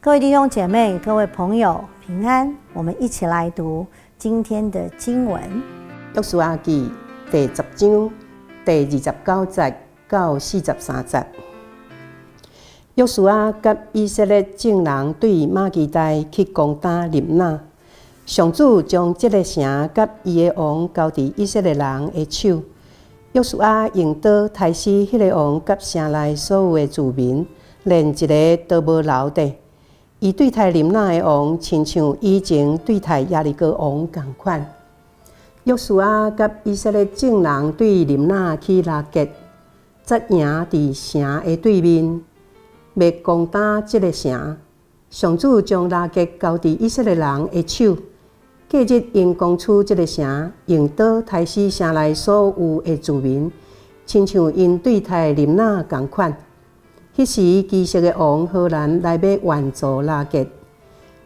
各位弟兄姐妹、各位朋友，平安！我們一起來讀今天的經文。約書亞記第十章第二十九節到四十三節。約書亞佮以色列眾人對瑪基大去攻打臨拿，上主將這个城佮伊的王交佇以色列人的手。約書亞用刀刣死彼个王佮城內所有的住民，連一个都無留低。伊對待臨拿的王，親像以前對待耶利哥王仝款。約書亞佮以色列眾人對臨拿去拉結，紮營佇城的對面，欲攻打這个城。上主將拉結交佇以色列人的手。隔日，𪜶攻取這个城，用刀刣死城內所有的住民，親像𪜶對待臨拿仝款。彼時，基述的王何蘭來欲援助拉結，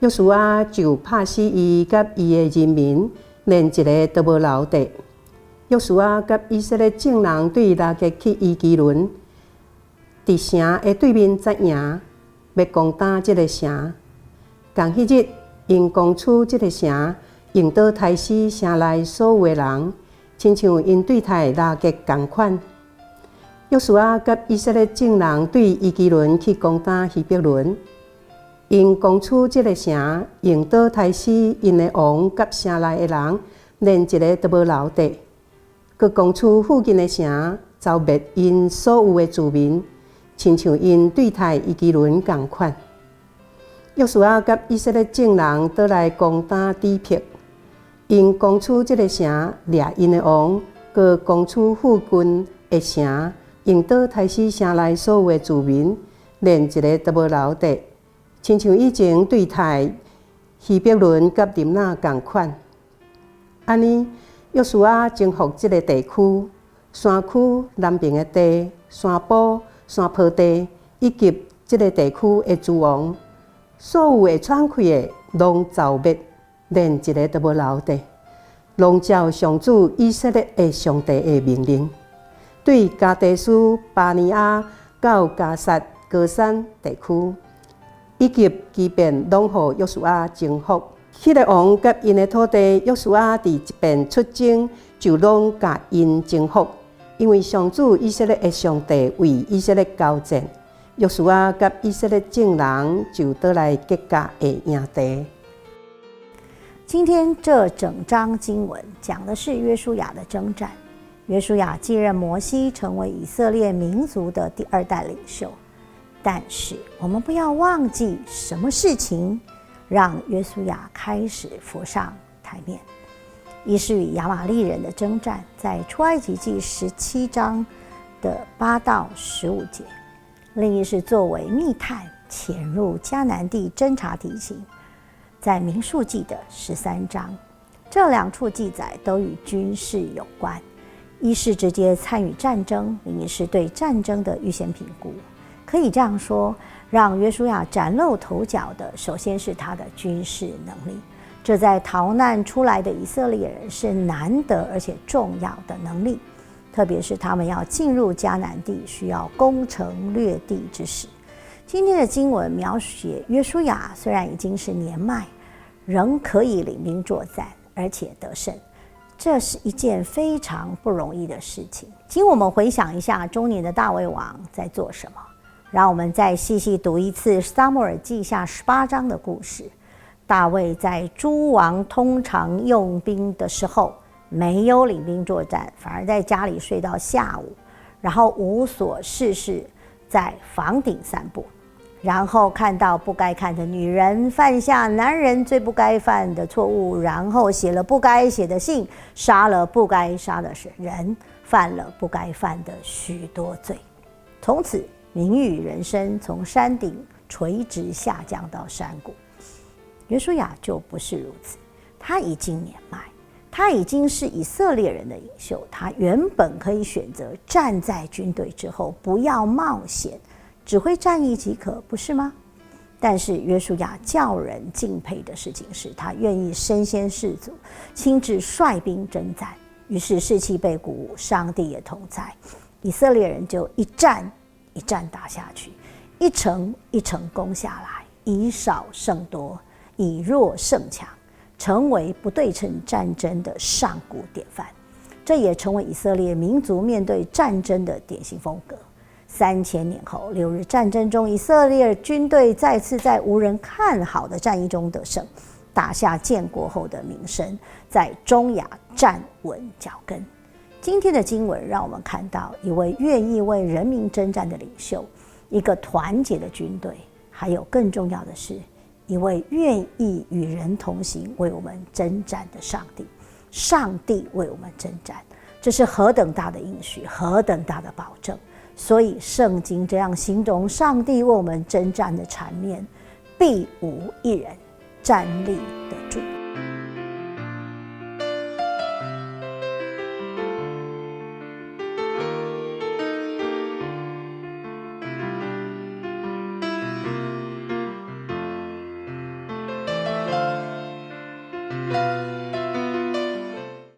約書亞就拍死伊佮伊的人民，連一个都無留低。約書亞佮以色列眾人對拉結去伊基倫，佇城的對面紮營，欲攻打這个城。仝彼日，𪜶攻取這个城，用刀刣死城內所有的人，親像𪜶對待拉結仝款。約書亞佮以色列眾人對伊基倫去攻打希伯崙，𪜶攻取這个城，用刀刣死𪜶的王佮城內的人，連一个都無留低。閣攻取附近的城，剿滅𪜶所有的住民，親像𪜶對待伊基倫仝款。約書亞佮以色列眾人倒來攻打底既，𪜶攻取這个城，掠𪜶的王，閣攻取附近的城，用刀刣死城內所有的住民，連一个都無留低，親像以前對待希伯崙佮臨拿仝款。按呢，約書亞征服這个地區，山區南爿的地、山埔、山坡地，以及這个地區的諸王，所有會喘氣的，攏剿滅，連一个都無留低，攏照上主以色列的上帝的命令。對加低斯巴尼亞到迦薩歌珊地區，以及基遍，攏予約書亞征服。彼个王佮𪜶的土地，約書亞佇這遍出征就攏共𪜶征服，因為上主以色列的上帝為以色列交戰。約書亞佮以色列眾人就倒來吉甲的營地。今天這整章經文講的是約書亞的征戰。約書亞繼任摩西，成為以色列民族的第二代領袖。但是，我們不要忘記什麼事情讓約書亞開始浮上台面。一是與亞瑪力人的征戰，在出埃及記17章的8到15節；另一是作為密探潛入迦南地偵查敵情，在民數記的13章。這兩處記載都與軍事有關。一是直接參與戰爭，另一是對戰爭的預先評估。可以這樣說，讓約書亞嶄露頭角的，首先是他的軍事能力。這在逃難出來的以色列人是難得而且重要的能力，特別是他們要進入迦南地，需要攻城略地之時。今天的經文描寫約書亞雖然已經是年邁，仍可以領兵作戰，而且得勝。這是一件非常不容易的事情。請我們回想一下中年的大衛王在做什麼。讓我們再細細讀一次《撒母耳記下》18章的故事。大衛在諸王通常用兵的時候，沒有領兵作戰，反而在家裡睡到下午，然後無所事事，在房頂散步，然後看到不該看的女人，犯下男人最不該犯的錯誤，然後寫了不該寫的信，殺了不該殺的人，犯了不該犯的許多罪。從此，名譽人生從山頂垂直下降到山谷。約書亞就不是如此，他已經年邁，他已經是以色列人的領袖，他原本可以選擇站在軍隊之後，不要冒險，指揮戰役即可，不是嗎？但是約書亞叫人敬佩的事情是，他願意身先士卒，親自率兵征戰。於是士氣被鼓舞，上帝也同在，以色列人就一戰一戰打下去，一城一城攻下來，以少勝多，以弱勝強，成為不對稱戰爭的上古典範。這也成為以色列民族面對戰爭的典型風格。3000年後，六日戰爭中，以色列軍隊再次在無人看好的戰役中得勝，打下建國後的名聲，在中亞站穩腳跟。今天的經文讓我們看到一位願意為人民征戰的領袖，一個團結的軍隊，還有更重要的是，一位願意與人同行、為我們征戰的上帝。上帝為我們征戰，這是何等大的應許，何等大的保證！所以聖經這樣形容上帝為我們征戰的場面，必無一人站立得住。